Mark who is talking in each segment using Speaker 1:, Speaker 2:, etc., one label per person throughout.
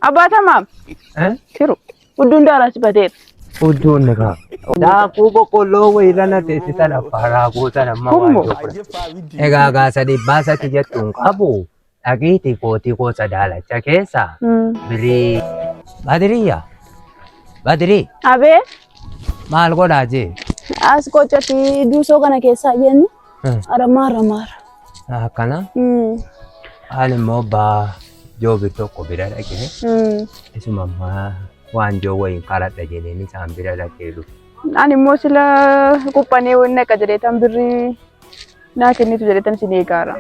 Speaker 1: Abbaa Tamaam.
Speaker 2: Eh?
Speaker 1: Tiru. Hudduun daaraa si bateera.
Speaker 2: Hudduun ni kaa. Daakuu boqqolloo wayirra na teessisan abbaa raakuu sana amma
Speaker 1: Hummo.
Speaker 2: waanjoo fudhatu. Egaa gaasa dhibbaa sati jettuun qabu dhaqiitii kootii koo sadaalacha keessa birrii Badiriyya. Badirii
Speaker 1: Abee
Speaker 2: maal godhaa jee?
Speaker 1: as qoccati duusoo kana keessaa jenni aramaara maara.
Speaker 2: Akkana. Ani immoo abbaa joobi tokko bira dhaqee isuma ammaa waanjoo wayiin karadha jedheen isaan bira dhaqee dhufe.
Speaker 1: Ani immoo sila quphanee wanni akka jedheetan birrii naa kennitu jedheetan isin eegaara.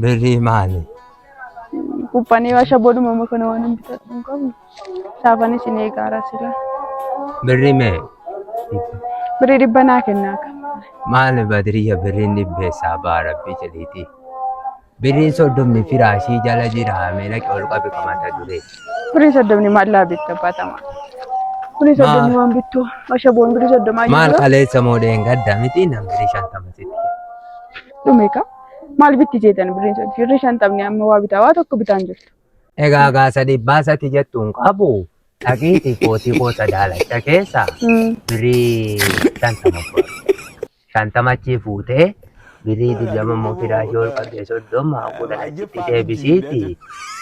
Speaker 2: Birrii maali?
Speaker 1: Quphanee ashaboodhuma amma kana waan hin bitadhu hin qabnu. Saafan isin eegaara sila.
Speaker 2: Birrii mee?
Speaker 1: Birrii 100 naa kennaa.
Speaker 2: Maali Badiriyya birriin dhibbeessaa baa rabbii jedhiitii. Birriin 30 firaashii jala jira mee dhaqi ol qabi mata duree.
Speaker 1: Birrii 30 maal laa bitta abbaatama. Birrii 30 waan bittu ashaboon birrii 30
Speaker 2: Maal
Speaker 1: jiru.
Speaker 2: kaleessa moo dheengadda miti nam birrii 50 sitti.
Speaker 1: Dhume ka. Maal bitti jeetan birrii 30 birrii 50 amma waa bitaa waa tokko bitaan jirtu.
Speaker 2: Egaa gaasa dhibbaa sati jettuun qabu dhaqiitii kootii koo sadaalacha keessa birrii 50 fudhadhu. 50 achii fuutee birrii 20 immoo firaashii ol qabdee 30 10 achitti deebisiiti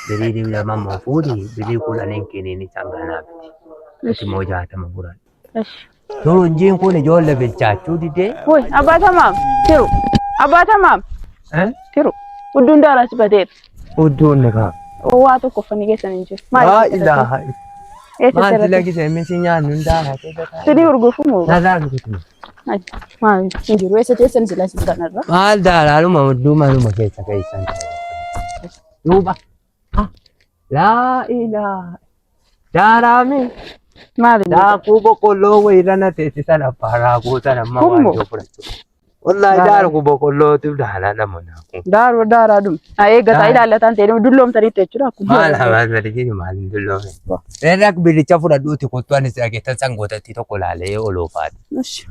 Speaker 2: birrii 20 immoo fuudhi birrii 10n kiniin isaan ganaa biti. Ati immoo 60 fudhadhu. Turunjiin kun ijoollee bilchaachuu didee.
Speaker 1: Woy abbaa tamaam tiru abbaa tamaam tiru hudduun daaraa si bateera.
Speaker 2: Hudduun ni kaa.
Speaker 1: Waa tokko uffanii keessan hin jiru.
Speaker 2: Laa ilaaha.
Speaker 1: Eessa
Speaker 2: Maal
Speaker 1: sirratti?
Speaker 2: sila gisee misi nyaannu hundaa keessa taa'e.
Speaker 1: Sidii urgufu moo?
Speaker 2: Narraa rukutu.
Speaker 1: Maal hin jiru. Eessa teessan sila isin kanarra?
Speaker 2: Maal daalaaluma hudduu manuma keessa keessan. Duuba. Laa ilaaha. Daaraami.
Speaker 1: Maal inni?
Speaker 2: Daakuu boqqolloo wayirra na teessisan abbaa raakuu sana amma
Speaker 1: Hummo.
Speaker 2: waanjoo fudhachuu. Wallaahi
Speaker 1: Daaraa.
Speaker 2: daarku boqqollootu daaraa lama naakuu.
Speaker 1: Daaruu daaraa dhum. Haa eeggataa ilaallataan ta'e dulloomtaniitti jechuudha. Akkuma.
Speaker 2: Maal hamaan badi jiru maal hin dulloome. Reerra birricha fudhadhuuti kottu anis dhageettan sangootatti tokko laalee oloofaati.
Speaker 1: Ishi.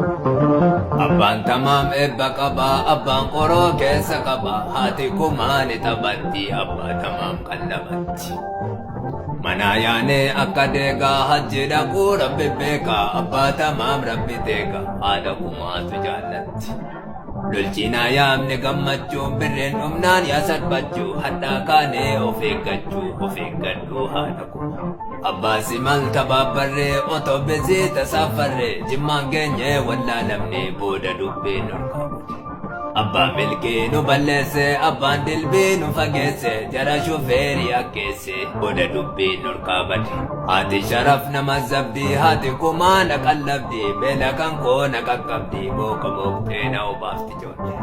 Speaker 2: Abbaan tamaam eebba qaba, abbaan qoroo keessa qaba, haati kumaa ni taphatti, abbaa tamaam qallabatti. Manaa yaanee akka deegaa hajji dhaquu rabbi beeka, abbaa tamaam rabbi deega, haadha kumaatu jaallatti. Lolchiinaa yaamne gammachuun birreen dhumnaan yaa salphachuu, hadhaa kaanee of eeggachuu, of eeggadhuu haadha kuma. Abbaa simal tabaabbarree otoo bezii tasaaffarree jimmaan geenyee wallaalamne booda dubbiin ol kaawwate. Abbaan milkii nu balleesse, abbaan dilbii nu fageesse, jara shufeerii akkeesse, booda dubbiin nurkaa bade. Haati sharaf nama zabdii, haati kumaa na qallabdi, beela kan koo na qaqqabdi, mooqa mooqxee na obaafti ijoollee.